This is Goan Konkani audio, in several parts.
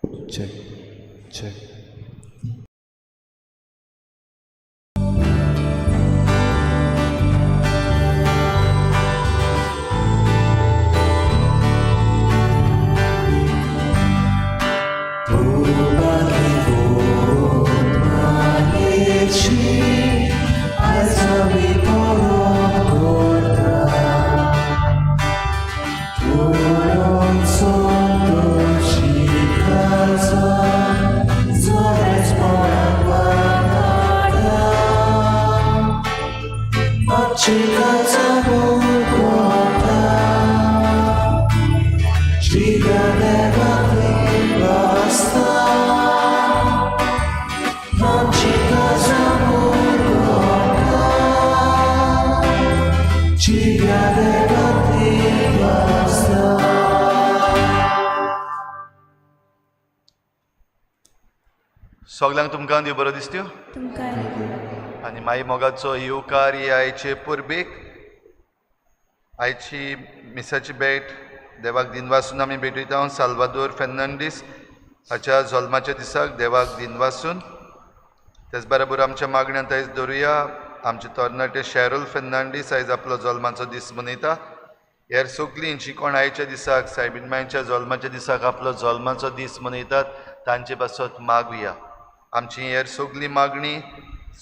Check, check. सगल्यांक तुमकां देव बरो दिसत्यो तुमकां आनी माई मोगाचो येवकार ही आयचे परबेक, आयची मिसाची भेट देवाक दिनवासून आमी भेटयता. साल्वादोर फेर्नांडीस हाच्या जल्माच्या दिसाक देवाक दिनवासून. तेच बरोबर आमच्या मागण्यांत आयज दवरुया आमचे तरणाटे शॅरोल फेर्नांडीस आयज आपलो जल्माचो दीस मनयता. हेर सगलीं जी कोण आयच्या दिसाक सायबीन मांयच्या जल्माच्या दिसाक आपलो जल्माचो दीस मनयतात तांचे पासत मागुया. आमची हेर सगली मागणी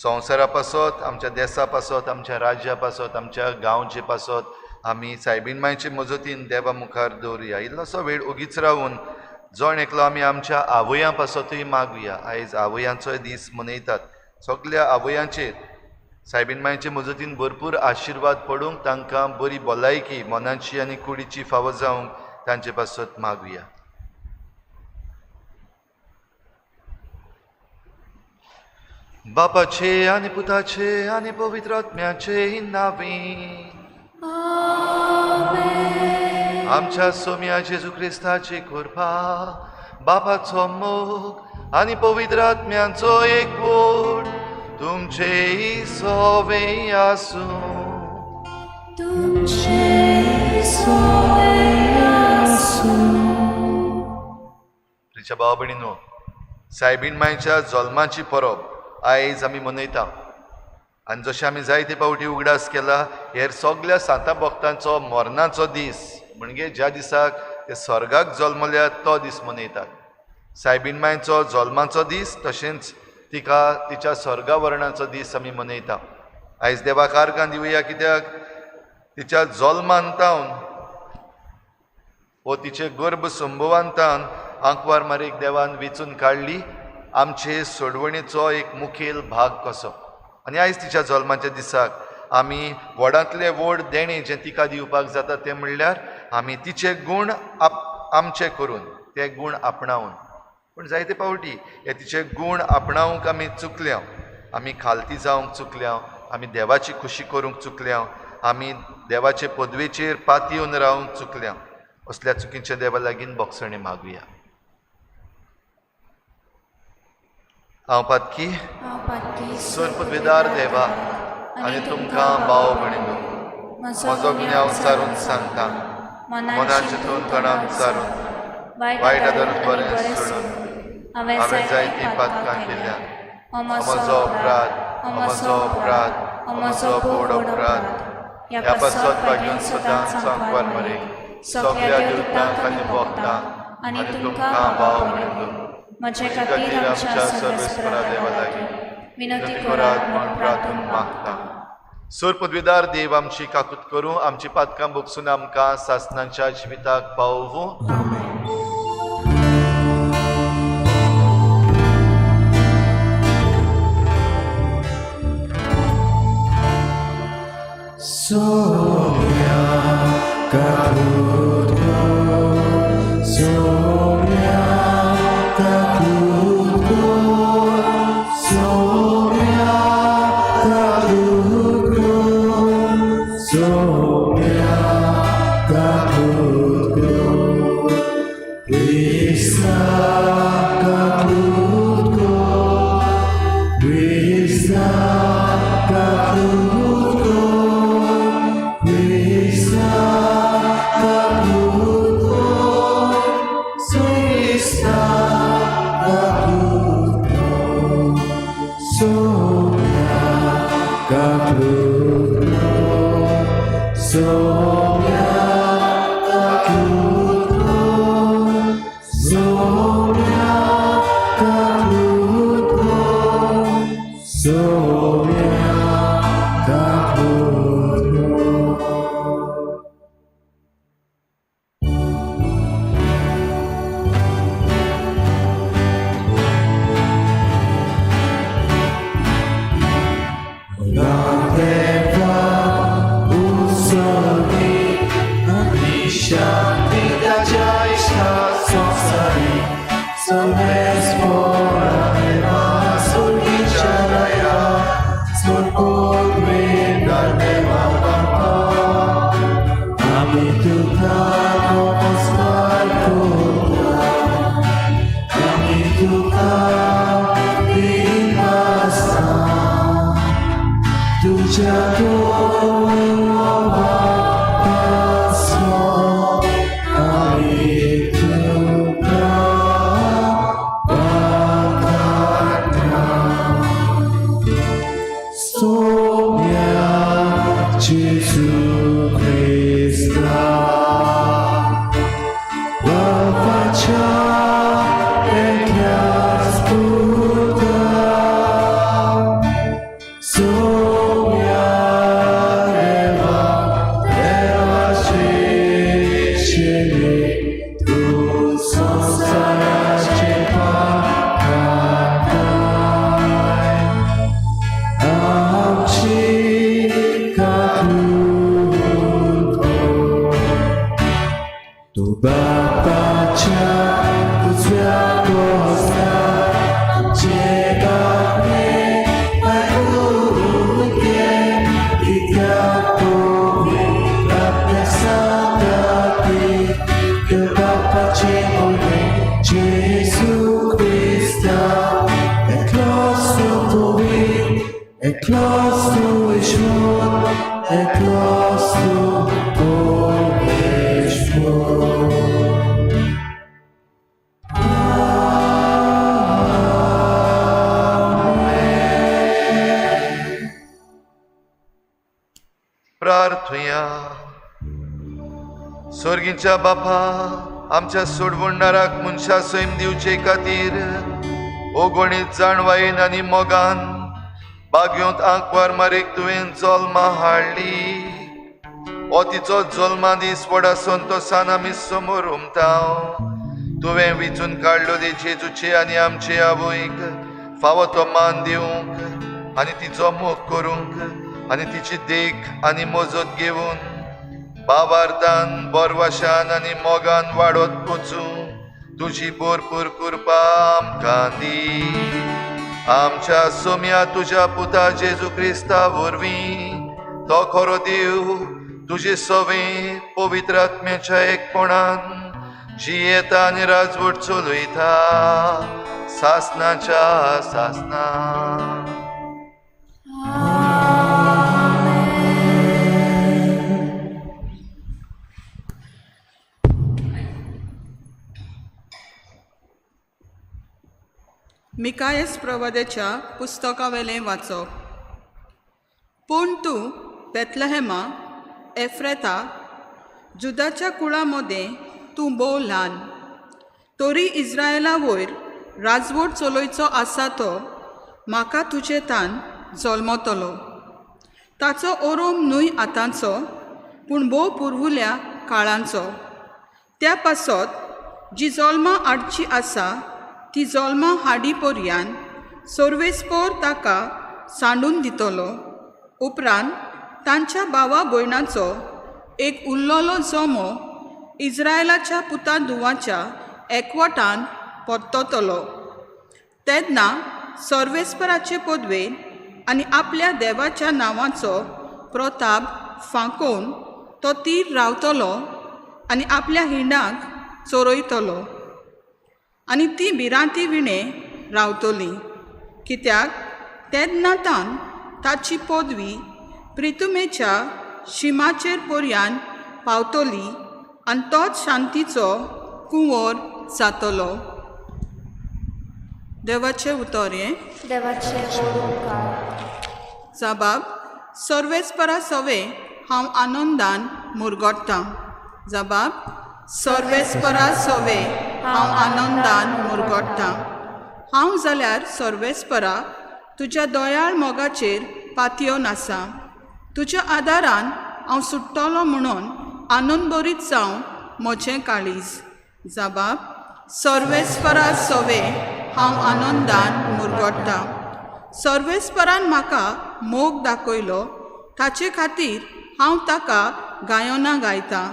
संवसारा पासत, आमच्या देसा पासत, आमच्या राज्या पासत, आमच्या गांवचे पासत आमी सायबीन मांयचे मजतीन देवा मुखार दवरुया. इल्लोसो वेळ ओगीच रावून जण एकलो आमी आमच्या आवयां पासतूय मागुया. आयज आवयांचोय दीस मनयतात. सगल्या आवयांचेर सायबीन मांयचे मजतीन भरपूर आशिर्वाद पडूंक, तांकां बरी भलायकी मनाची आनी कुडीची फावो जावंक तांचे पासत मागुया. बापाचे आनी पुताचे आनी पवित्र आत्म्याचे नांवे आमच्या सोम्या जेजू क्रिस्ताची कृपा, बापाचो मोग आनी पवित्र आत्म्याचो एकवट तुमचे सोवे आसूं. तुमचे सोवे आसूं. प्रिच्या भाव भयणीनो, सायबीन मांयच्या जल्माची परब आयज आमी मनयता आनी जशें आमी जायते फावटी उगडास केला, हेर सगल्या सांता भक्तांचो मरणाचो दीस म्हणजे ज्या दिसाक ते स्वर्गाक जल्मल्यात तो दीस मनयतात. सायबीन मांयचो जल्माचो दीस तशेंच तिका तिच्या स्वर्गावरणाचो दीस आमी मनयता. आयज देवाक आर्गां दिवया कित्याक तिच्या जल्मांतावन वो तिचे गर्भ संभवांतान आंकवार मारीक देवान वेंचून काडली आमचे सोडवणेचो एक मुखेल भाग कसो. आनी आयज तिच्या जल्माच्या दिसाक आमी व्हडांतले व्हड देणें जें तिका दिवपाक जाता तें म्हणल्यार आमी तिचे गूण आमचे करून ते गूण आपणावन. पूण जायते फावटी हे तिचे गूण आपणावंक आमी चुकल्या, आमी खालती जावंक चुकल्या, आमी देवाची खुशी करूंक चुकल्या, आमी देवाचे पदवेचेर पातयेवन रावंक चुकल्या. असल्या चुकीचे देवा लागीं बोगसणें मागुया. हांव पातकी सर पदवेदार देवा आनी तुमकां भाव भयणीनो म्हजो गुन्यांव सारून सांगता, मनान चिंतून तणान सारून वायट आदरून बरें सोडून हांवें जायतीं पातकां केल्या. म्हजो अपराध, म्हजो अपराध, म्हजो व्हड अपराध. ह्या पासत भाग्यून सदांच आंकवार मरे सगल्या देवतांक आनी भक्तांक आनी तुमकां भाव भयणीनो म्हजे खातीर आमच्या सर्वेस्परा देवा लागीं विनंती करात म्हूण प्रार्थून मागता. सर पदवेदार देव आमची काकूत करूं, आमची पातकां भोगसून आमकां सासनाच्या जिविताक पावोवं. सोम्या काकूत कर, सोम्या काकूत कर, सोम्या काकूत कर, सोम्या काकूत कर, क्रिस्ता काकूत कर, क्रिस्ता काकूत कर, क्रिस्ता काकूत कर, काकूट सोम्या काकूट सोम्या काकूट सोम्या काकूट. तुझ्या Gesù Cristo, la faccia e chiasputa, Somiareva, deva cecele, tu sonsarace pakatai. Amci kakuto, tu bapacha ucvia kosta, cebakne maiuke, ityakovi prapne santati, tu bapache one Jesu Christa, et klostu tovit, et klostu ishmot, et klostu ishmot. प्रार्थुया. स्वर्गीच्या बापा, आमच्या सोडवणदाराक मनशा सैम दिवचे खातीर ओगणीत जाणवायेन आनी मोगान बागयोंत आंकवार मारीक तुवें जल्मा हाडली. हो तिचो जल्मा दीस व्हडा संतोसान आमी समोर उमताव. तुवें विचून काडलोली जेजूचे आनी आमचे आवयक फावो तो मान दिवंक आनी तिचो मोग करूंक आनी तिची देख आनी मजत घेवन बाबार्थान बोरवाशान आनी मोगान वाडत वचूं तुजी भरपूर कृपा आमकां दी. आमच्या सोम्या तुज्या पुता जेजू क्रिस्ता वरवीं तो खरो देव तुजे सवे पवित्र आत्म्याच्या एकपणान जियेता आनी राजवट चलयता सासनाच्या सासना. मिकायस प्रवाद्याच्या पुस्तकावेलें वाचप. पूण तूं बेथलेहेमा एफ्रेता, जुदाच्या कुळा मदें तूं भोव ल्हान, तरी इस्रायला वयर राजवट चलयचो आसा तो म्हाका तुजे तान जल्मतलो. ताचो ओरोम न्हय आतांचो, पूण भोव पुर्वुल्या काळांचो. त्या पासत जी जल्मां हाडची आसा ती जल्मां हाडी पर्यान सर्वेस्पोर ताका सांडून दितलो. उपरांत तांच्या भावा भयणाचो एक उरलेलो जमो इस्रायलाच्या पुता धुवाच्या एकवटान परततलो. तेन्ना सर्वेस्पराचे पदवेन आनी आपल्या देवाच्या नांवाचो प्रताप फांकोवन तो तीर रावतलो आनी आपल्या हिंडाक चोरयतलो आनी ती भिरांती विणें रावतली. कित्याक तेन्ना तान ताची पदवी प्रितुमेच्या शिमाचेर पर्यान पावतली आनी तोच शांतीचो कुंवर जातलो. देवाचें उतर हें. देवाचे व्हड उपकार. जबाब सर्वेस्परा सवे हांव आनंदान मुरगोट्टां। जबाब सर्वेस्परा सवे हांव आनंदान मुरगोट्टां। हांव जाल्यार सर्वेस्परा तुज्या दयाळ मोगाचेर पातयेवन आसा। तुज्या आदारान हांव सुट्टलो म्हणून आनंदभरीत जावं म्हजें काळीज। जबाब सर्वेस्परा सवे हांव आनंदान मुरगोट्टां। सर्वेस्परान म्हाका मोग दाखयलो ताचे खातीर हांव ताका गायनां गायतां।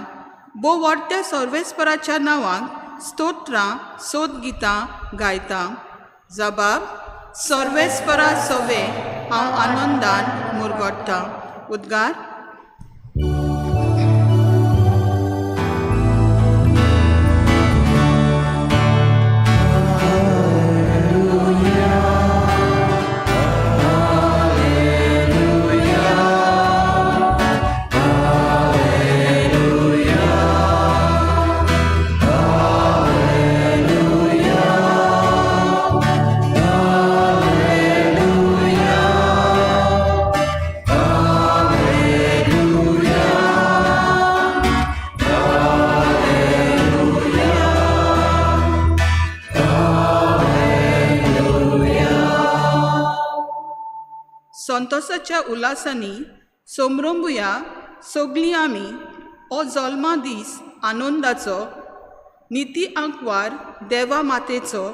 भोव व्हडत्या सर्वेस्पराच्या नांवाक स्तोत्रां सोदगितां गायतां। जबाब सर्वेस्परा सवे हांव आनंदान मुरगोट्टां। उद्गार संतोसाच्या उल्हासांनी संभ्रमुया सगळीं आमी हो जल्मा दीस आनंदाचो निती आंकवार देवा मातेचो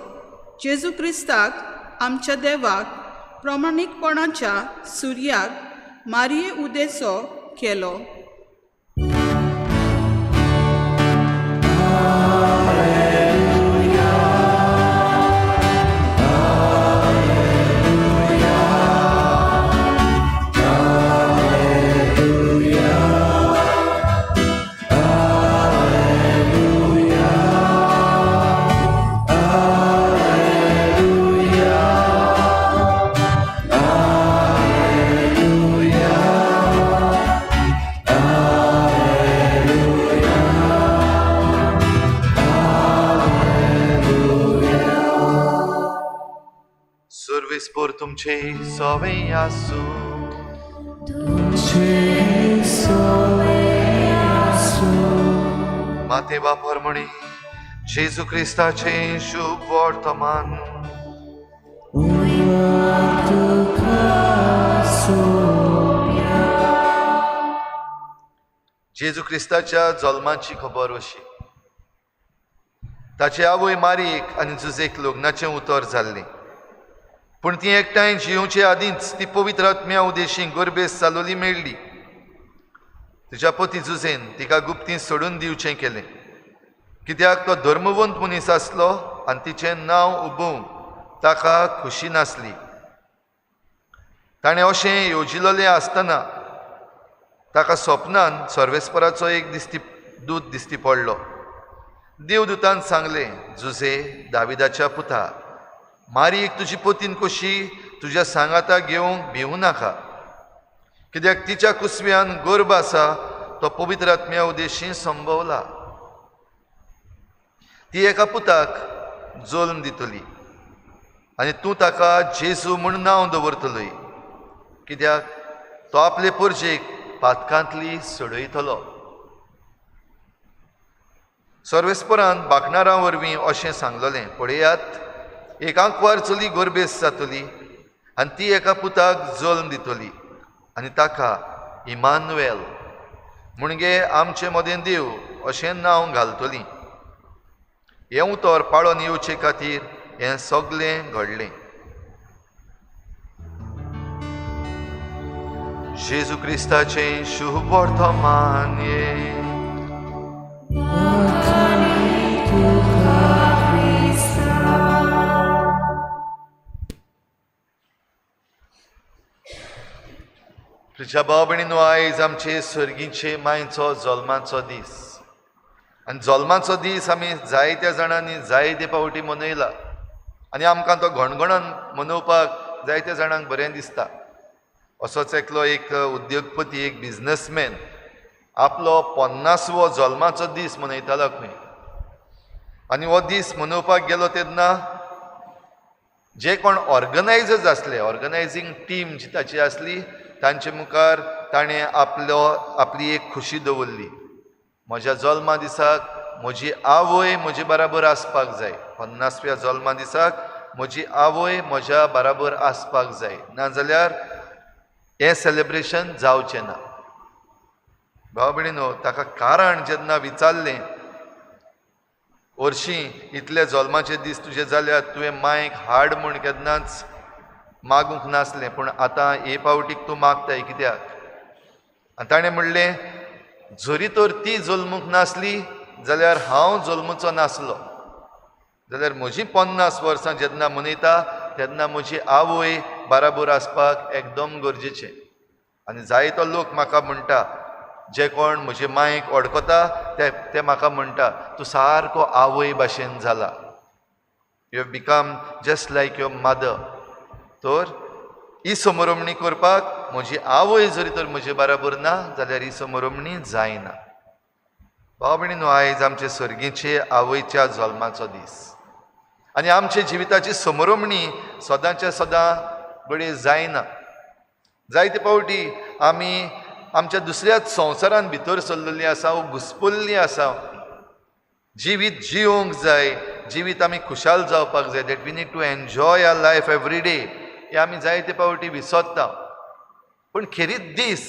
जेजू क्रिस्ताक आमच्या देवाक प्रमाणीकपणाच्या सुर्याक मारये उदेचो केलो। सर्वेस्पर तुमचे सवे आसूं। तुमचे सवे आसूं। माते बापर म्हणी जेजू क्रिस्ताचे शुभ वर्तमान। जेजू क्रिस्ताच्या जल्माची खबर अशी। ताची आवय मारीक आनी जुजेक लग्नाचें उतर जाल्लें, पूण ती एकठांय जियोवचे आदींच ती पवित्र आत्म्या उदेशी गर्भेस चालवली मेळ्ळी। तिच्या पती जुजेन तिका गुप्ती सोडून दिवचें केलें, कित्याक तो धर्मवंत मनीस आसलो आनी तिचें नांव उबोवंक ताका खुशी नासली। ताणें अशें येवजिलेलें आसतना ताका स्वप्नान सर्वेस्पराचो एक दिसती दूत दिसती पडलो। देवदूतान सांगलें, जुजे दाविदाच्या पुता, मारीक तुजी पतीन कशी तुज्या सांगाता घेवंक भिवूं नाका, कित्याक तिच्या कुसव्यान गर्भ आसा तो पवित्र आत्म्या उदेशी संभवला। ती एका पुताक जल्म दितली आनी तूं ताका जेजू म्हूण नांव दवरतली, कित्याक तो आपले पोरजेक पातकांतली सोडयतलो। सर्वेस्परान बाकणारां वरवीं अशें सांगलेलें, पळयात, एक आंकवार चली गर्भेस जातली आनी ती एका पुताक जल्म दितली आनी ताका इमानुएल म्हणजे आमचे मदें देव अशें नांव घालतली। हें उतर पाळोन येवचे खातीर हें सगळें घडलें। जेजू क्रिस्ताचें शुभ वर्तमान। प्रिच्या भाव भयणींनो, आयज आमचे सर्गीचे मांयचो जल्माचो दीस आनी जल्माचो दीस आमी जायत्या जाणांनी जायते फावटी मनयला आनी आमकां तो घणघणान मनोवपाक जायत्या जाणांक बरें दिसता। असोच एकलो एक उद्योगपती, एक बिजनसमॅन आपलो 50वो जल्माचो दीस मनयतालो खंय, आनी हो दीस मनोवपाक गेलो तेन्ना जे कोण ऑर्गनायजर्स आसले, ऑर्गनायजींग टीम जी ताची आसली, तांचे मुखार ताणें आपली एक खुशी दवरली, म्हज्या जल्मा दिसाक म्हजी आवय म्हजे बराबर आसपाक जाय. 50व्या जल्मा दिसाक म्हजी आवय म्हज्या बराबर आसपाक जाय, नाजाल्यार हें सेलेब्रेशन जावचें ना. भाव भयणीनो, ताका कारण जेन्ना विचारलें, हरशीं इतले जल्माचे दीस तुजे जाल्यार तुवें मायक हाड म्हूण केन्नाच मागूंक नासलें, पूण आतां हे पावटीक तूं मागताय कित्याक? आनी ताणें म्हणलें, जरी तर ती जल्मूंक नासली जाल्यार हांव जल्मुचो नासलो, जाल्यार म्हजी 50 वर्सां जेन्ना मनयता तेन्ना म्हजी आवय बराबर आसपाक एकदम गरजेचें. आनी जायतो लोक म्हाका म्हणटा, जे कोण म्हजे मायेक वळखता ते म्हाका म्हणटा, तूं सारको आवय भाशेन जाला, you have become just like your mother. तर ही समरमणी करपाक म्हजी आवय जरी तर म्हजे बराबर ना जाल्यार ही समरमणी जायना. भाव भयणीनो, आयज आमचे सर्गीचे आवयच्या जल्माचो दीस आनी आमच्या जिविताची समरमणी सदांच्या सदां घडये जायना. जायते फावटी आमी आमच्या दुसऱ्याच संवसारान भितर सरलेली आसा, घुसपल्ली आसा. जिवीत जिवंक जाय, जिवीत आमी खुशाल जावपाक जाय, that we need to enjoy our life every day, हें आमी जायते फावटी विसरता. पूण खेरीत दीस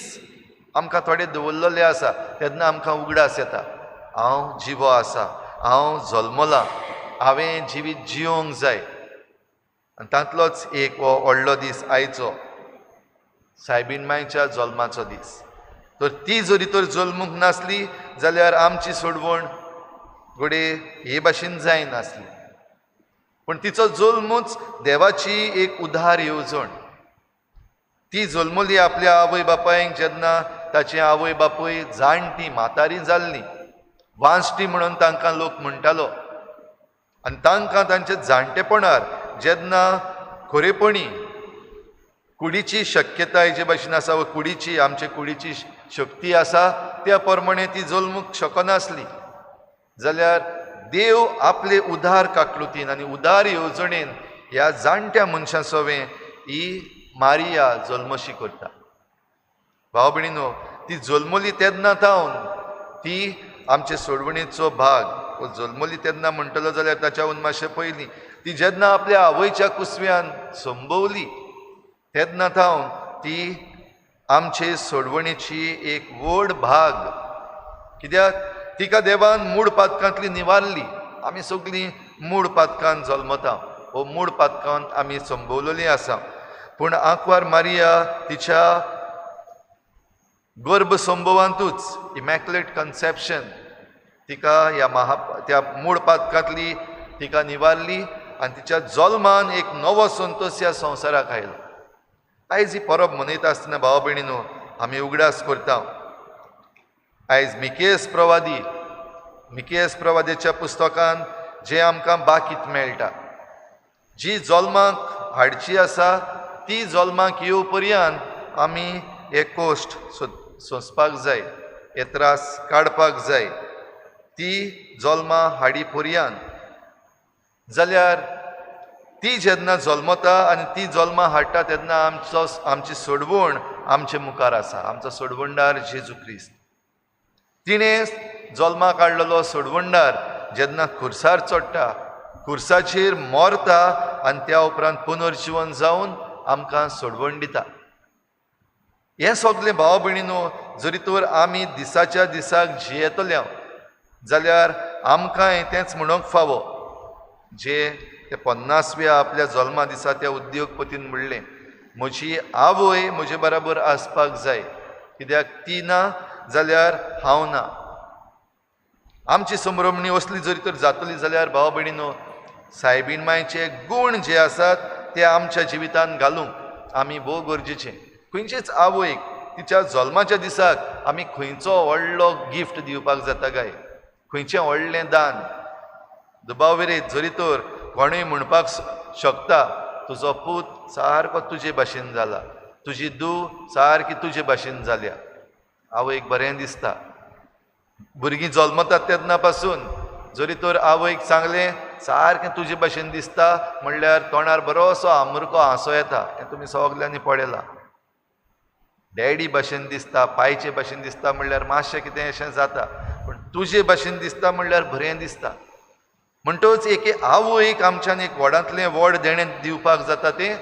आमकां थोडे दवरलेले आसा तेन्ना आमकां उगडास येता, हांव जिवो आसा, हांव जल्मलां, हांवें जिवीत जिवंक जाय. आनी तातूंतलोच एक हो व्हडलो दीस आयचो, सायबीण मायच्या जल्माचो दीस. तर ती जरी तर जल्मूंक नासली जाल्यार आमची सोडवण घडये हे भाशेन जायनासली, पूण तिचो जल्मूच देवाची एक उदार येवजण. ती जल्मली आपल्या आवय बापायक जेन्ना ताची आवय बापूय जाणटी म्हातारी जाल्ली, वांजटी म्हणून तांकां लोक म्हणटालो. आनी तांकां तांच्या जाणटेपणार जेन्ना खरेपणी कुडीची शक्यताय जे भाशेन आसा वा कुडीची आमचे कुडीची शक्ती आसा त्या प्रमाणे ती जल्मूंक शकनासली, जाल्यार देव आपले उदार काकलुतीन आनी उदार येवजणेन ह्या जाणट्या मनशां सवें ही मारिया जल्मशी करता. भाव भयणीनो, ती जल्मली तेन्ना थावन ती आमचे सोडवणेचो भाग. वो जल्मली तेन्ना म्हणटलो जाल्यार ताच्याहून मातशें पयलीं ती जेन्ना आपल्या आवयच्या कुसव्यान संभवली तेन्ना थावन ती आमचे सोडवणेची एक व्हड भाग. कित्याक तिका देवान मूड पातकांतली निवारली. आमी सगळीं मूड पातकान जल्मता, वो मूड पातकान आमी संभवलेली आसा. पूण आंकवार मारिया तिच्या गर्भ संभवांतूच इमॅक्युलेट कन्सेप्शन तिका ह्या त्या मूड पातकांतली तिका निवारली आनी तिच्या जल्मान एक नवो संतोश ह्या संवसाराक आयलो. आयज ही परब मनयता आसतना भाव भयणीनो आमी उगडास करता, आयज मिकेस प्रवादी, मिकेस प्रवादीच्या पुस्तकान जे आमकां बाकीत मेळटा, जी जल्माक हाडची आसा ती जल्माक येव पर्यंत आमी हे कोश्ट सोंसपाक जाय, हे त्रास काडपाक जाय. ती जल्मा हाडी पर्यंत जाल्यार ती जेन्ना जल्मता आनी ती जल्मा हाडटा तेन्ना आमचो आमची सोडवण आमचे मुखार आसा, आमचो सोडवणदार जेजू क्रिस्त. तिणें जल्मा काडलेलो सोडवणदार जेन्ना खुर्सार चडटा, खुर्साचेर मरता आनी त्या उपरांत पुनर्जिवन जावन आमकां सोडवण दिता. हें सगलें भाव भयणीनो जरी तर आमी दिसाच्या दिसाक जियेतले जाल्यार आमकांय तेंच म्हणूंक फावो जे ते 50व्या आपल्या जल्मा दिसा त्या उद्योगपतीन म्हणलें, म्हजी आवय म्हजे बराबर आसपाक जाय, कित्याक ती ना जाल्यार हांव ना. आमची संभ्रमणी असली जरी तर जातली जाल्यार भाव भयणीनो सायबीण मायचे गूण जे आसात ते आमच्या जिवितांत घालूंक आमी भोव गरजेचें. खंयचेच आवयक तिच्या जल्माच्या दिसाक आमी खंयचो व्हडलो गिफ्ट दिवपाक जाता काय, खंयचें व्हडलें दान. दुबाव विरयत जरी तर कोणूय म्हणपाक शकता, तुजो पूत सारको तुजे भाशेन जाला, तुजी धूव सारकी तुजे भाशेन जाल्या. आवयक बरें दिसता. भुरगीं जल्मतात तेन्ना पासून जरी तर आवयक सांगलें सारकें तुजे भाशेन दिसता म्हणल्यार तोंडार बरोसो आमरको हांसो येता, हें तुमी सगल्यांनी पळयलां. डॅडी भाशेन दिसता, पायचे भाशेन दिसता म्हणल्यार मातशें कितें अशें जाता, पूण तुजे भाशेन दिसता म्हणल्यार बरें दिसता. म्हणटच एके आवयक आमच्यान एक व्हडांतलें व्हड देणें दिवपाक जाता तें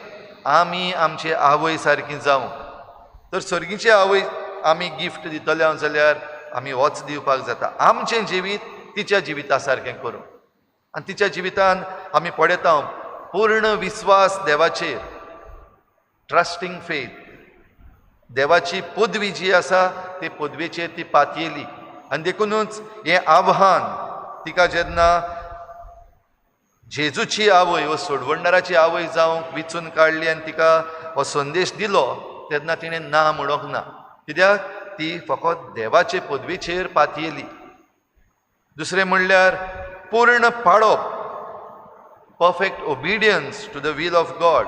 आमी आमचे आवय सारकी जावंक. तर सर्गीचे आवय आमी गिफ्ट दितले जाल्यार आमी होच दिवपाक जाता, आमचें जिवीत तिच्या जिविता सारकें करूं. आनी तिच्या जिवितान आमी पळयता पूर्ण विस्वास देवाचेर, ट्रस्टींग फेथ, देवाची पदवी जी आसा ते पदवेचेर ती पातयेली. आनी देखुनूच हें आव्हान तिका जेन्ना जेजूची आवय वो सोडवणदाराची आवय जावंक विचून काडली आनी तिका हो संदेश दिलो तेन्ना तिणें ना म्हणूंक ना, कित्याक ती फकत देवाचे पदवेचेर पातयेली. दुसरें म्हणल्यार पूर्ण पाळप, perfect obedience to the will of God,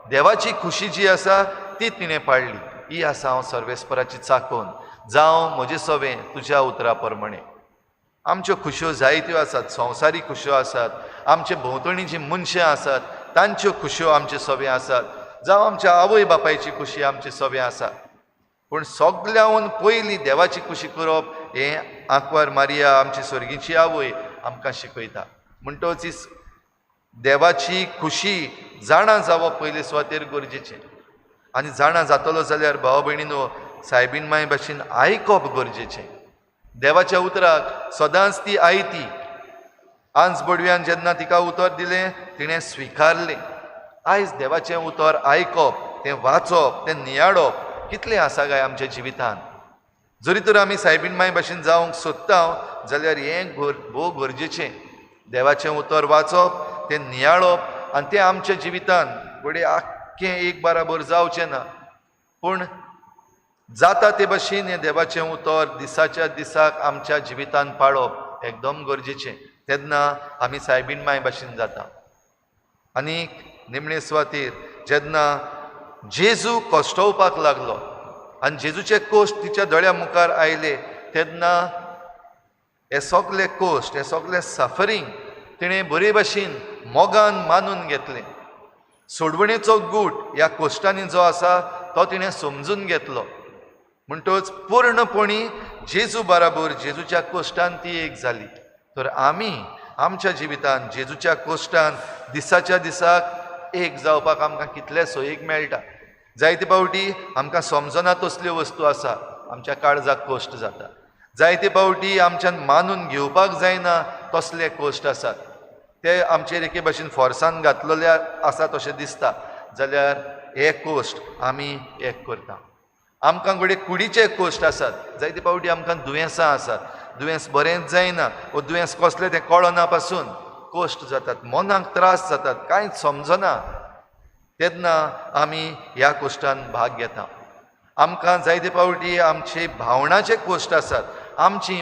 देवाची खुशी जी आसा ती तिणें पाळ्ळी. ही आसा हांव सर्वेस्पराची चाकोन, जावं म्हजें सवें तुज्या उतरा प्रमाणें. आमच्यो खुश्यो जायत्यो आसात, संवसारीक खुश्यो आसात, आमचे भोंवतणी जी मनशां आसात तांच्यो खुश्यो आमचे सवें आसात, जावं आमच्या आवय बापायची खुशी आमचे सवें आसा. पूण सगल्याहून पयलीं देवाची खुशी करप हें आंकवार मारिया आमची सर्गीची आवय आमकां शिकयता. म्हणटच ही देवाची खुशी जाणा जावप पयले सुवातेर गरजेचें. आनी जाणा जातलो जाल्यार भाव भयणीनो सायबीन माय भाशेन आयकप गरजेचें. देवाच्या उतराक सदांच ती आयती. आंज बडव्यान जेन्ना तिका उतर दिलें तिणें स्विकारलें. आयज देवाचें उतर आयकप, तें वाचप, तें नियाळप कितलें आसा काय आमच्या जिवितान. जरी तर आमी सायबीन माय भाशेन जावंक सोदता जाल्यार हें भोव गरजेचें. देवाचें उतर वाचप, तें नियाळप आनी तें आमच्या जिवितान घडये आख्खें एक बराबर जावचें ना, पूण जाता ते भाशेन हें देवाचें उतर दिसाच्या दिसाक आमच्या जिवितान पाळप एकदम गरजेचें. तेन्ना आमी सायबीन माय भाशेन जाता. आनी निमणे सुवातेर जेन्ना जेजू कश्टोवपाक लागलो आनी जेजूचे कोश्ट तिच्या दोळ्या मुखार आयले तेन्ना हे सगले कोश्ट, हे सगले सफरींग तिणें बरे भाशेन मोगान मानून घेतलें. सोडवणेचो गूट ह्या कोश्टांनी जो आसा तो तिणें समजून घेतलो. म्हणटच पूर्णपणी जेजू बराबर जेजूच्या कोश्टान ती एक जाली. तर आमी आमच्या जिवितान जेजूच्या कोश्टान दिसाच्या दिसाक एक जावपाक आमकां कितले सोयीक मेळटा. जायते फावटी आमकां समजना तसल्यो वस्तू आसा, आमच्या काळजाक कोश्ट जाता. जायते फावटी आमच्यान मानून घेवपाक जायना तसले कोश्ट आसात, ते आमचेर एके भाशेन फोर्सान घातलेले आसा तशें दिसता. जाल्यार हे कोश्ट आमी एक करता. आमकां घडये कुडीचे कोश्ट आसात, जायते फावटी आमकां दुयेंसां आसात, दुयेंस बरेंच जायना वो दुयेंस कसलें तें कळना पासून कोश्ट जातात, मनाक त्रास जातात, कांयच समजना. तेन्ना आमी ह्या कोश्टान भाग घेता. आमकां जायते फावटी आमचे भावणाचे कोश्ट आसात, आमची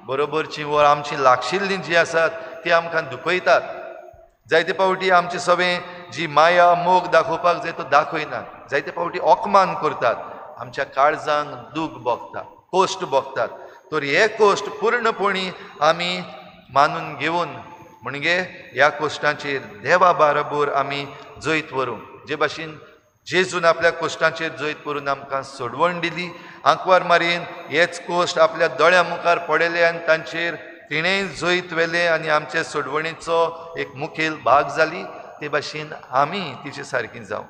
बरोबरची व आमची लागशिल्लीं जीं आसात ती आमकां दुखयतात. जायते फावटी आमचे सवें जी माया मोग दाखोवपाक जाय तो दाखयनात, जायते फावटी अपमान करतात, आमच्या काळजांक दूख भोगता, कोश्ट भोगतात. तर हे कोश्ट पूर्णपणी आमी मानून घेवन म्हणजे ह्या कोश्टांचेर देवा बराबर आमी जैत व्हरूंक, जे भाशेन जेजून आपल्या कोश्टांचेर जैत करून आमकां सोडवण दिली, आंकवार मारयेन हेच कोश्ट आपल्या दोळ्या मुखार पडले आनी तांचेर तिणें जैत व्हेलें आनी आमचे सोडवणीचो एक मुखेल भाग जाली, ते भाशेन आमी तिचे सारकी जावं.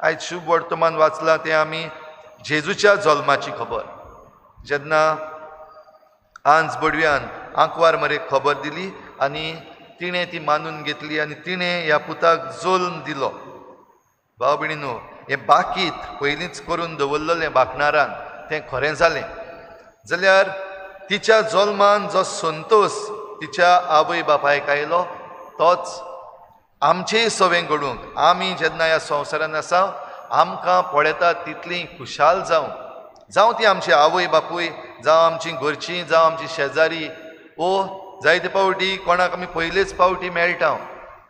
आयज शुभ वर्तमान वाचलां तें आमी जेजूच्या जल्माची खबर. जेन्ना आंज बडव्यान आंकवार मरेक खबर दिली आनी तिणें ती मानून घेतली आनी तिणें ह्या पुताक जल्म दिलो. भाव भयणीनो, हें बाकीत पयलींच करून दवरलेलें बाकणारान तें खरें जालें जाल्यार तिच्या जल्मान जो संतोश तिच्या आवय बापायक आयलो तोच आमचेय सवें घडूंक. आमी जेन्ना ह्या संवसारान आसा आमकां पळयता तितली खुशाल जावं, जावं ती आमची आवय बापूय, जावं आमची घरचीं, जावं आमची शेजारी, ओ जायते फावटी कोणाक आमी पयलेच फावटी मेळटा,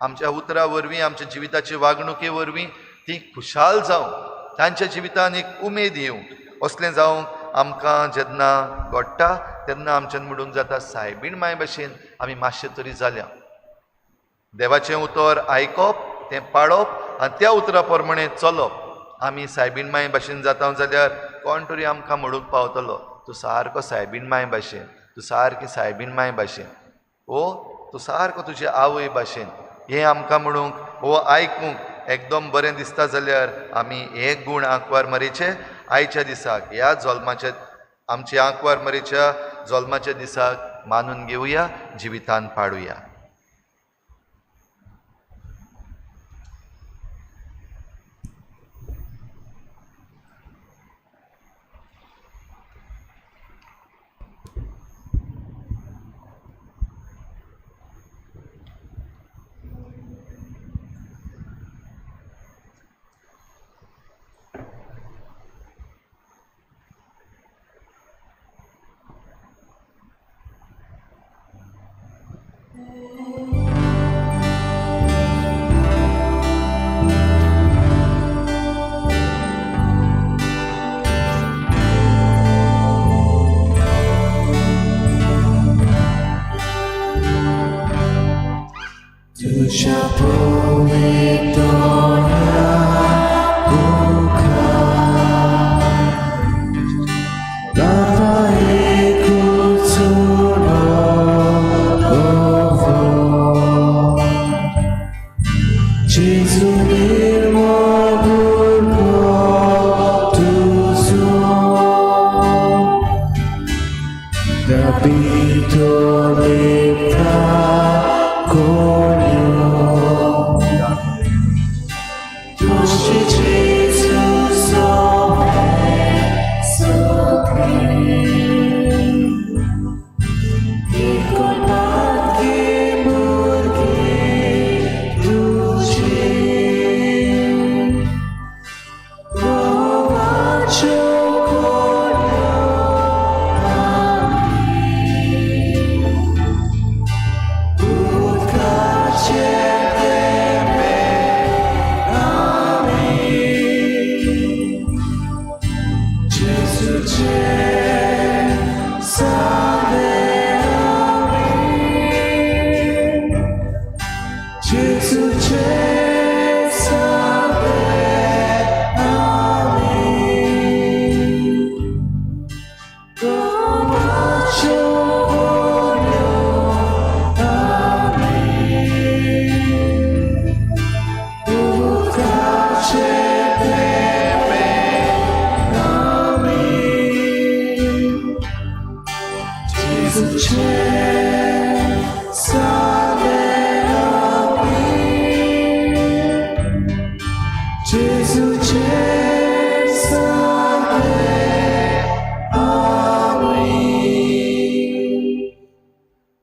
आमच्या उतरां वरवीं, आमच्या जिविताचे वागणुके वरवीं ती खुशाल जावं, तांच्या जिवितान एक उमेद येवं. असलें जावंक आमकां जेन्ना घडटा तेन्ना आमच्यान म्हणूंक जाता सायबीण माय भाशेन आमी मातशें तरी जाल्या. देवाचें उतर आयकप, तें पाळप आनी त्या उतरा प्रमाणें चलप. आमी सायबीण माय भाशेन जाता जाल्यार कोण तरी आमकां म्हणूंक पावतलो, तूं सारको सायबीण माय भाशेन, तूं सारकी सायबीण माय भाशेन, ओ तूं सारको तुजे आवय भाशेन. हें आमकां म्हणूंक वो आयकूंक एकदम बरें दिसता जाल्यार आमी हे गूण आंकवार मारीचे आयच्या दिसाक ह्या जल्माच्या आमच्या आंकवार मारीच्या जल्माच्या दिसाक मानून घेवया, जिवितान पाडुया.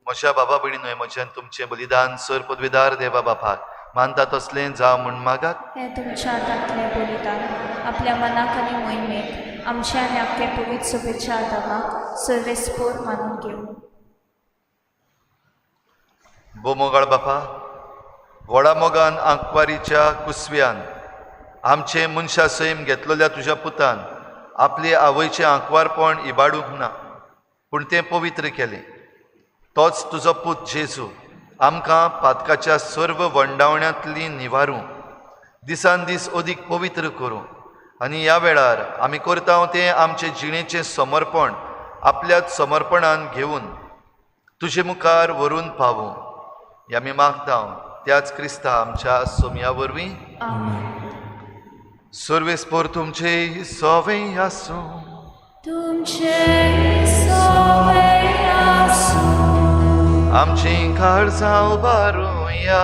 म्हज्या बाबा भयणीनो, म्हज्यान तुमचें बलिदान सर पदवीदार देवा बापाक मानता तसलें जावं म्हूण मागात. हें तुमच्या हातांतलें बलिदान आपल्या मनाक आनी मोहिमेक आमच्या आनी आपले पवित्र सभेच्या आदामाक सर्वेस्पोर मानून घेवं. बोमोगाळ बापा, व्हडा मोगान आंकवारीच्या कुसव्यान आमचें मनशा सैम घेतलेल्या तुज्या पुतान आपले आवयचें आंकवारपण इबाडूंक ना, पूण तें पवित्र केलें. तोच तुजो पूत जेजू आमकां पातकाच्या सर्व वंडावण्यांतली निवारूं, दिसान दीस अदीक पवित्र करूं आनी ह्या वेळार आमी करता तें आमचे जिणेचें समर्पण आपल्याच समर्पणान घेवन तुजे मुखार व्हरून पावूं. ह्या आमी मागता त्याच क्रिस्ता आमच्या सोमया वरवीं. सर्वेस्पोर तुमचे सवे आसूं. तुमचे सवे आसूं. आमचीं काळजां उबारुया.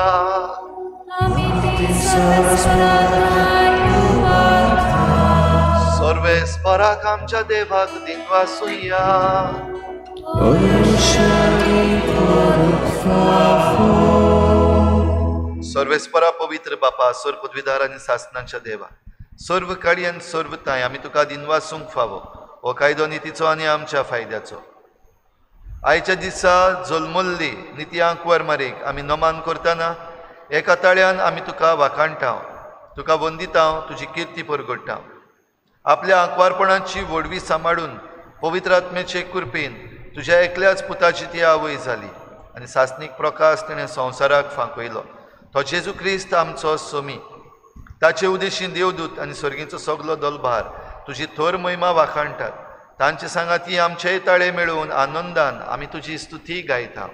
सर्वेस्पराक आमच्या देवाक दिनवासुया. सर्वेस्परा पवित्र बापा, सर्व पदवीदार आनी सासनांच्या देवा, सर्व काळी आनी सर्व ताय आमी तुका दिनवासूंक फावो हो कायदो नितीचो आनी आमच्या फायद्याचो. आयच्या दिसा जल्मल्ली निती आंकवार मारीक आमी नमान करतना एका ताळ्यान आमी तुका वाखाणटा, तुका वंदिता, तुजी किर्ती परगडटा. आपल्या आंकवारपणाची व्हडवी सांबाळून पवित्र आत्म्याचे कृपेन तुज्या एकल्याच पुताची ती आवय जाली आनी सासणीक प्रकाश तिणें संवसाराक फांकयलो. तो जेजू क्रिस्त आमचो सोमी. ताचे उदेशीं देवदूत आनी स्वर्गींचो सगलो दलभार तुजी थोर महिमा वाखाणटात. तांचे सांगाती आमचेय ताळे मेळून आनंदान आमी तुजी स्तुती गायता.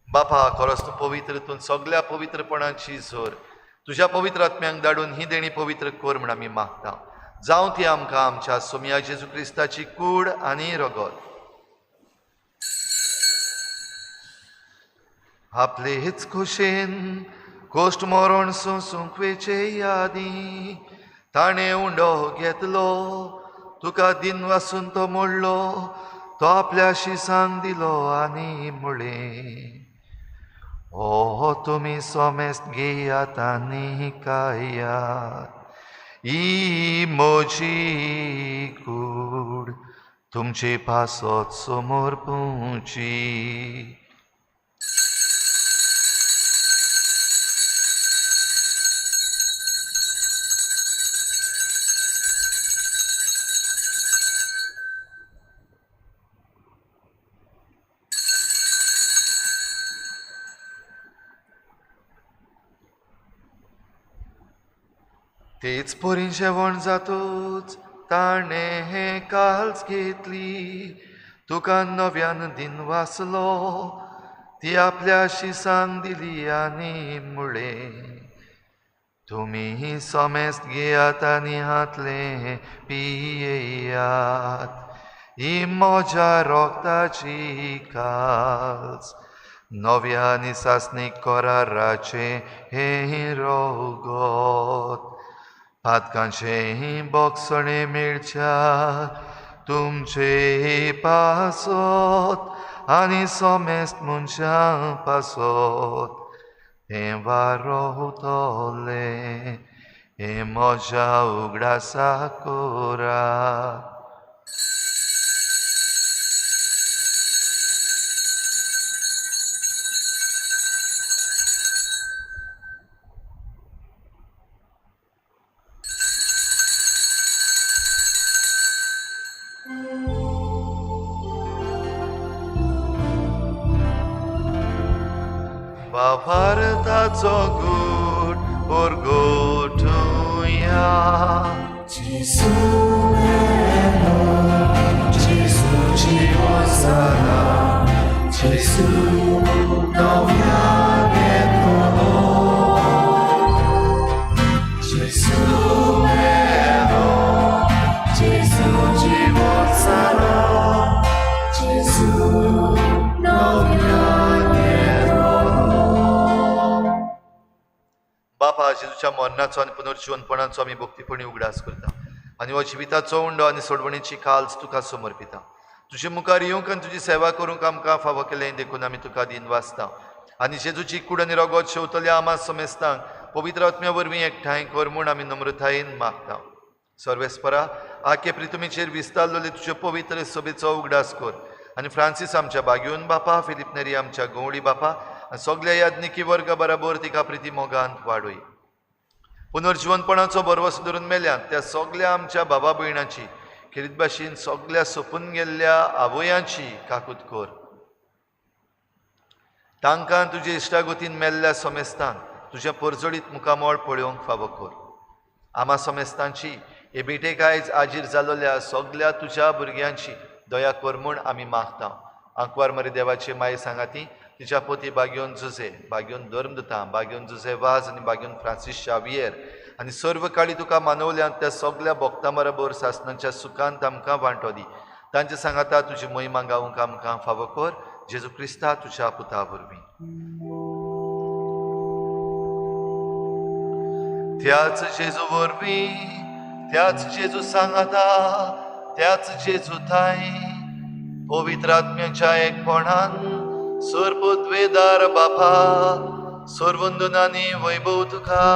बापा, खरोच तूं पवित्र, तूं सगल्या पवित्रपणाची जोर. तुज्या पवित्र आत्म्यांक धाडून ही देणी पवित्र कर म्हण आमी मागता. जावं ती आमकां आमच्या सोमया जेजू क्रिस्ताची कूड आनी रगत. आपलेच खोशेन कोश्ट मरण सोंसूंक वेचे यादी ताणें उंडो घेतलो, तुका दिन वासून तो मोडलो, तो आपल्या शिसांक दिलो आनी म्हळें, ओ तुमी सोमेस्त घेयात आनी खायात, ही म्हजी कूड तुमचे पासत समर्पुची. तेच परी जेवण जातूच ताणें हें काल्स घेतली, तुका नव्यान दिन वाचलो, ती आपल्या शिसांक दिली आनी म्हळें, तुमी समेस्त घेयात आनी हातलें पियेयात, ही म्हज्या रोगताची काल्स, नव्या आनी सासणीक कराराचें हें रोगत. पातकांचें बोगसणें मेळच्या तुमचे पासत आनी समेस्त मनशां पासत तें वारोवतलें, हें म्हज्या उगडासा करात. भारताचो गूट परगटुया. Gesù bello, Gesù ci sarà, Gesù noviane Gesù bello, Gesù ci sarà, Gesù noviane. बापा, जेजूच्या मरणाचो आनी पुनर्जिवनपणाचो आमी भक्तीपणी उगडास करता आनी हो जिविताचो उंडो आनी सोडवणीची काल्स तुका समर्पिता. तुजे मुखार येवंक आनी तुजी सेवा करूंक आमकां फावो केलें देखून आमी तुका दिन वाचता आनी जेजूची कूड आनी रगत शेवतल्या आमा समेस्तांक पवित्र आत्म्या वरवीं एकठांय कर म्हूण आमी नम्रतायेन मागता. सर्वेस्परा, आखे प्रितुमीचेर विस्तारलेले तुजे पवित्र सभेचो उगडास कर आनी फ्रांसीस आमच्या बागयोन बापा, फिलीप नेरी आमच्या गवळी बापा आनी सगल्या याज्ञिकी वर्गा बराबर तिका प्रिती मोगांत वाडय. पुनर्जिवनपणाचो भरवस धरून मेल्यात त्या सगल्या आमच्या बाबा भयणाची, खेरीत भाशेन सगल्या सोंपून गेल्ल्या आवयांची काकूत कर. तांकां तुजे इश्टागतीन मेल्ल्या समेस्तांक तुजें परजळीत मुखामळ पळोवंक फावो कर. आमा समेस्तांची हे भेटेक आयज आजीर जालोल्या सगल्या तुज्या भुरग्यांची दया कर म्हूण आमी मागता. आंकवार मरे देवाची माय सांगाती तिच्या पोती बागयोन जुजे, बागयोन धर्मदुतां, बागयोन जुजे वाज आनी बागयोन फ्रांसीस शावियर आनी सर्व काळी तुका मानवल्यात त्या सगल्या भक्तां बरोबर सासणाच्या सुखांत आमकां वांटो दी. तांचे सांगाता तुजी महिमा गावंक आमकां फावो कर, जेजू क्रिस्ता तुज्या पुता वरवीं. त्याच जेजू वरवीं, त्याच जेजू सांगाता, त्याच जेजू थांय पवित्र आत्म्याच्या एकपणान सर्वद्वेदार बापा सर्वंदनानी वैभव तुका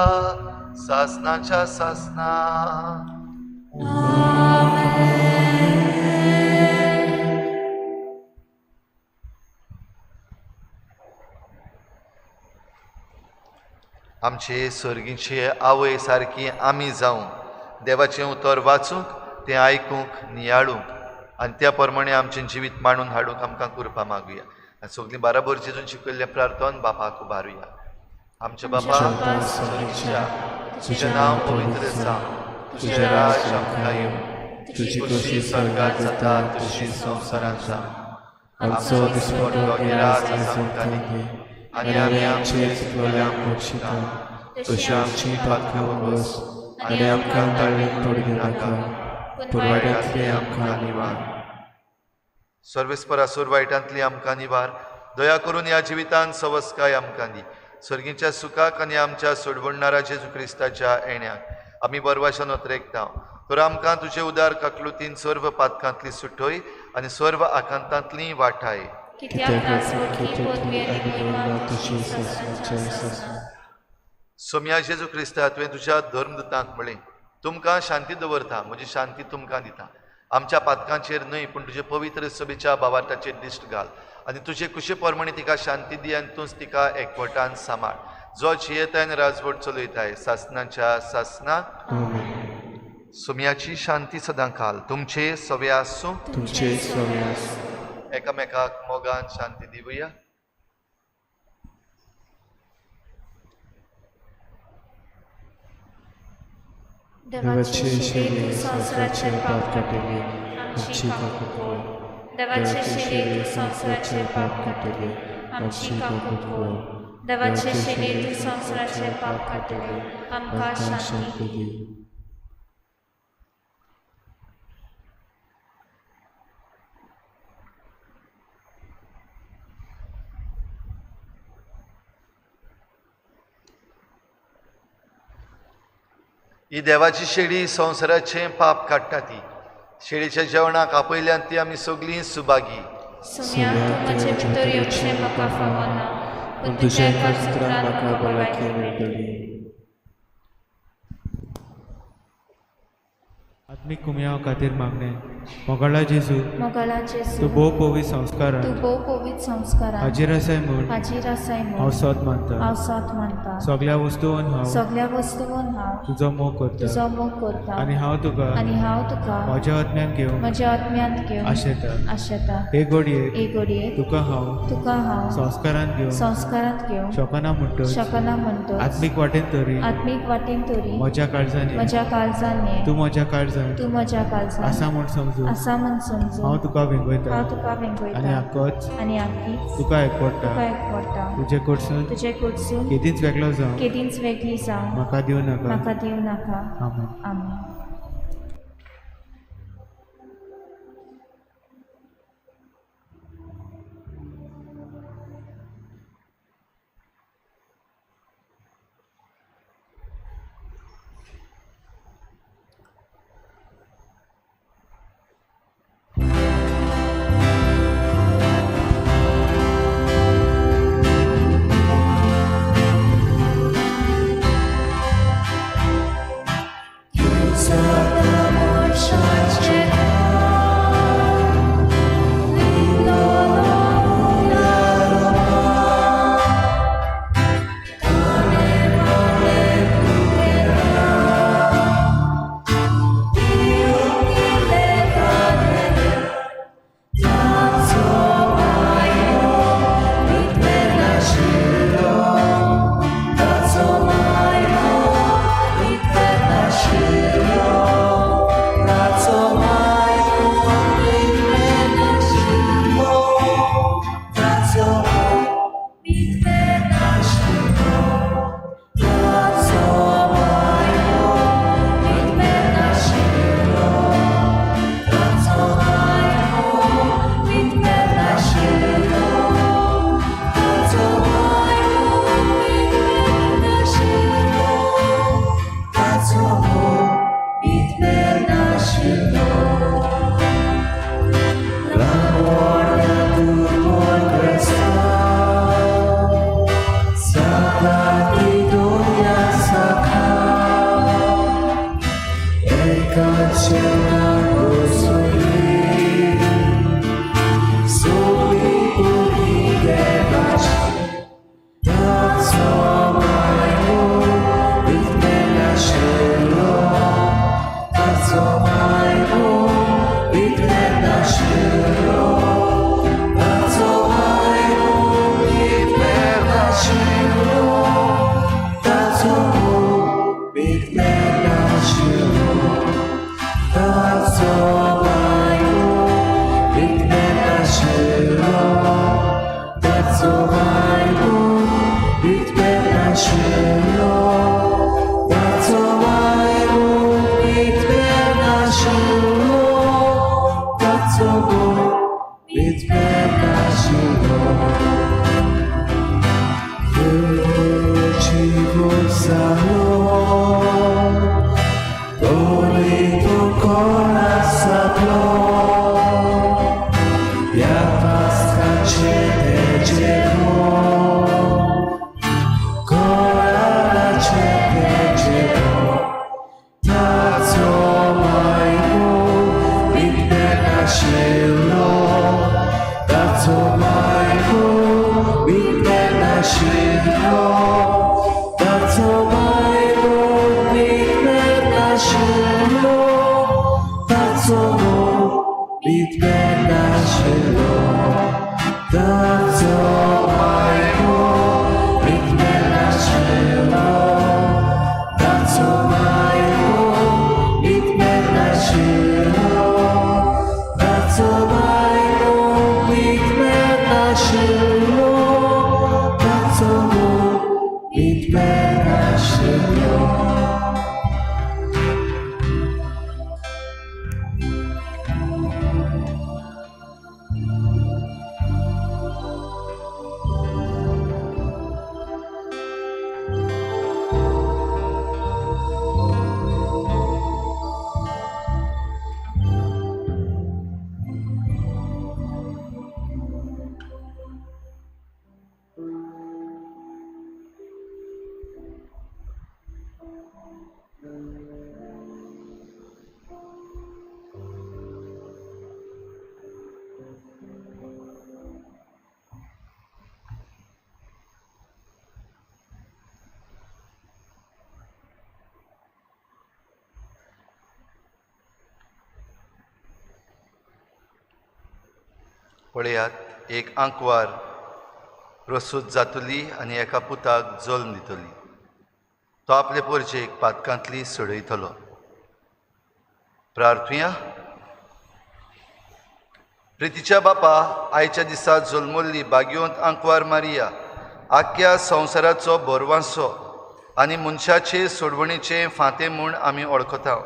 सासनाच्या सासना. आमचे सर्गीचे आवय सारकी आमी जावं देवाचें उतर वाचूंक, तें आयकूंक, नियाळूंक आनी त्या प्रमाणे आमचें जिवीत मांडून हाडूंक आमकां कृपा मागुया. आनी सगळीं बाराबर जेजून शिकयल्लें प्रार्थन बापाक उबारुया. आमच्या बापा सर्गीच्या, तुजें नांव पवित्र जावं, तुजें राज आमकां येवं, तुजी खोशी स्वर्गात जाता तशी संवसारांत जावं. आमचो दिसपट्टो गिरास आयज आमकां दी आनी आमी आमचे चुकलेल्यांक बक्षिता तशी आमची पातकां बस आनी आमकां ताळ्ळेक पडूं नाका, पूण वाड्यांतली आमकां निवार. सर्वेस्परा सोर वायटांतली आमकां निवार. दया करून ह्या जिवितान सवस्काय आमकां दी. सर्गीच्या सुखाक आनी आमच्या सोडवणणारा जेजू क्रिस्ताच्या येण्याक आमी बरवाशान ओतरेकता. तर आमकां तुजे उदार काकलुतीन सर्व पातकांतली सुटय आनी सर्व आकांतांतली वाठाय. कित्याक राजवटकी पदवी आनी महिमा तुजी सासणाच्या सासणा. सोम्या जेजू क्रिस्ता, तुवें तुज्या धर्मदुतांक म्हळें, तुमकां शांती दवरता, म्हजी शांती तुमकां दिता. आमच्या पातकांचेर न्हय पूण तुजे पवित्र सभेच्या बावार्थाचेर दिश्ट घाल आनी तुजे कुशे प्रमाणे तिका शांती दी आनी तूंच तिका एकवटान सांबाळ, जो जियेताय आनी राजवट चलयताय सासणाच्या सासना. सोम्याची शांती सदां काल तुमचे सवे आसूं, तुमचे सवे आसूं. एकामेकाक मोगान शांती दिवया. देवाचे शेरे संवसाराचे पाप काडटले, आमची काकूट पळय. देवाचे शेरे संवसाराचे पाप काडटले, आमची काकूट पळय. देवाचे शेरे संवसाराचे पाप काडटले, आमकां शांती दी. ही देवाची शेळी संवसाराचें पाप काडटा. ती शेळीच्या जेवणाक आपयल्यान ती आमी सगळीं सुभागी. सोम्या, तूं म्हजे भितर येवचें म्हाका फावना, पूण तुज्या तुज्या एका एका उतरान उतरान म्हाका म्हाका भलायकी भलायकी मेळटली. मेळटली. आत्मीक कुमयाव खातीर मागणें. मोगाळा जेजू, मोगाळा जेजू, तूं भोव पवित्र संस्कारान तूं भोव पवित्र संस्कारान हाजीर आसाय म्हूण हाजीर आसाय हांव म्हूण सोद मानता. हांव सोद मानता. सगल्या वस्तून हांव सगल्या वस्तून हांव तुजो मोग करता तुजो मोग करता आनी हांव तुका आनी हांव तुका म्हज्या आत्म्यान घेवंक म्हज्या आत्म्यांत घेवन आशेता. आशेता. हे घडयेक हे घडयेक तुका हांव तुका हांव संस्कारान घेवंक संस्कारांत घेवंक शकना म्हणटच शकना म्हणटच आत्मीक वाटेन तरी आत्मीक वाटेन तरी म्हज्या काळजान ये. म्हज्या काळजान ये. तूं म्हज्या काळजान तूं म्हज्या काळजान आसा म्हूण समजून आसा म्हूण समजून हांव तुका वेंगयता हांव तुका आनी वेंगयता आकच आनी आकीच तुका एकवटा. तुका एकवटा. तुजे कडसून तुजे कडसून केदींच वेगळो जावं केदींच वेगळी जावं म्हाका दिवं नाका. म्हाका दिवं नाका. आमेन. आमेन. Gesù Mitben पळयात, एक आंकवार प्रसूत जातली आनी एका पुताक जल्म दितली. तो आपले पोरचेक पातकांतली सोडयतलो. प्रार्थुया. प्रितीच्या बापा, आयच्या दिसा जल्मल्ली भाग्यवंत आंकवार मारिया आख्या संवसाराचो भरवांसो आनी मनशाचे सोडवणीचे फांते म्हूण आमी वळखता.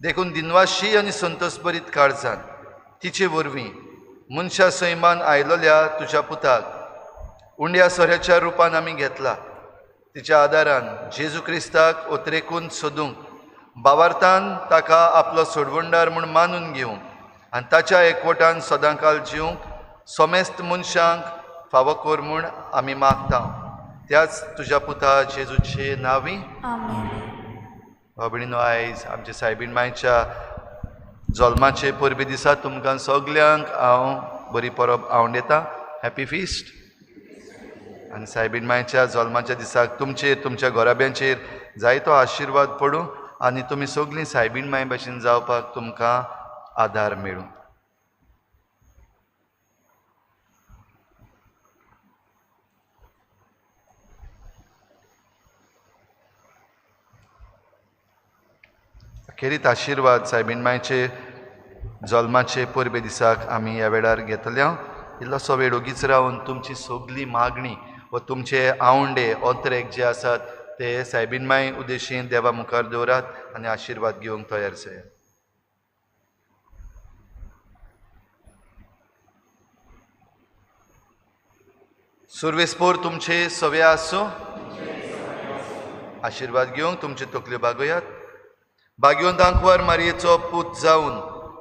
देखून दिनवाशी आनी संतोषभरीत काळजान तिचे वरवीं मनशा सैमान आयलोल्या तुज्या पुताक उंड्या सोऱ्याच्या रुपान आमी घेतला. तिच्या आदारान जेजू क्रिस्ताक ओतरेकून सोदूंक बावार्थान ताका आपलो सोडवणदार म्हूण मानून घेवंक आनी ताच्या एकवटान सदांकाल जिवंक समेस्त मनशांक फावो कर म्हूण आमी मागता. त्याच तुज्या पुता जेजूचे नांवी आमेन. भाव भयणीनो, आयज आमच्या सायबीण मायच्या जल्माचे परबे दिसा तुमकां सगल्यांक हांव बरी परब आवडटा. Happy feast. आनी सायबीण मायच्या जल्माच्या दिसाक तुमचेर, तुमच्या घराब्यांचेर जायतो आशिर्वाद पडूं आनी तुमी सगळीं सायबीण माय भशेन जावपाक तुमकां आदार मेळूं. खेरीत आशिर्वाद सायबीण मायचे जल्माचे परबे दिसाक आमी ह्या वेळार घेतल्या. इल्लोसो वेळ ओगीच रावन तुमची सगली मागणी वा तुमचे आवंडे ओतरेक जे आसात ते सायबीण माय उद्देशीन देवा मुखार दवरात आनी आशिर्वाद घेवंक तयार जायात. सुर्वेस्पोर तुमचे सवे आसूं. आशिर्वाद घेवंक तुमच्यो तकल्यो बागयात. भाग्यवंत आंकवार मारयेचो पूत जावन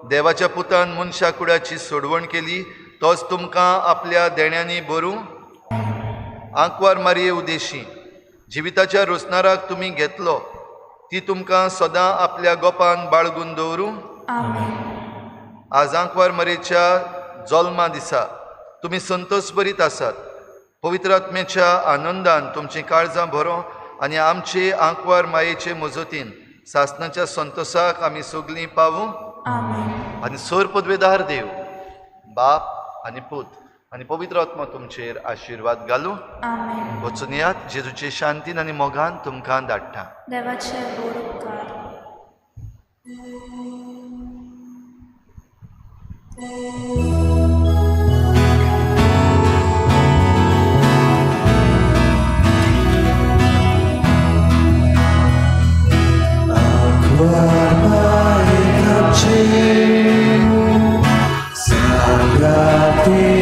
देवाच्या पुतान मनशा कुडाची सोडवण केली, तोच तुमकां आपल्या देण्यांनी भरूं. आंकवार मारये उदेशी जिविताच्या रोसनाराक तुमी घेतलो, ती तुमकां सदां आपल्या गोपान बाळगून दवरूं. आज आंकवार मारयेच्या जल्मा दिसा तुमी संतोष भरीत आसात. पवित्र आत्म्याच्या आनंदान तुमचीं काळजां भरों आनी आमचे आंकवार मायेचे मजतीन सासनाच्या संतोषाक आमी सगलीं पावूं. आनी सोर पदवेदार देव बाप आनी पूत आनी पवित्र आत्मा तुमचेर आशिर्वाद घालूं. वचून यात. जेजूचे शांतीन आनी मोगान तुमकां धाडटा. देवाचे व्हड उपकार. Akvar Malapit.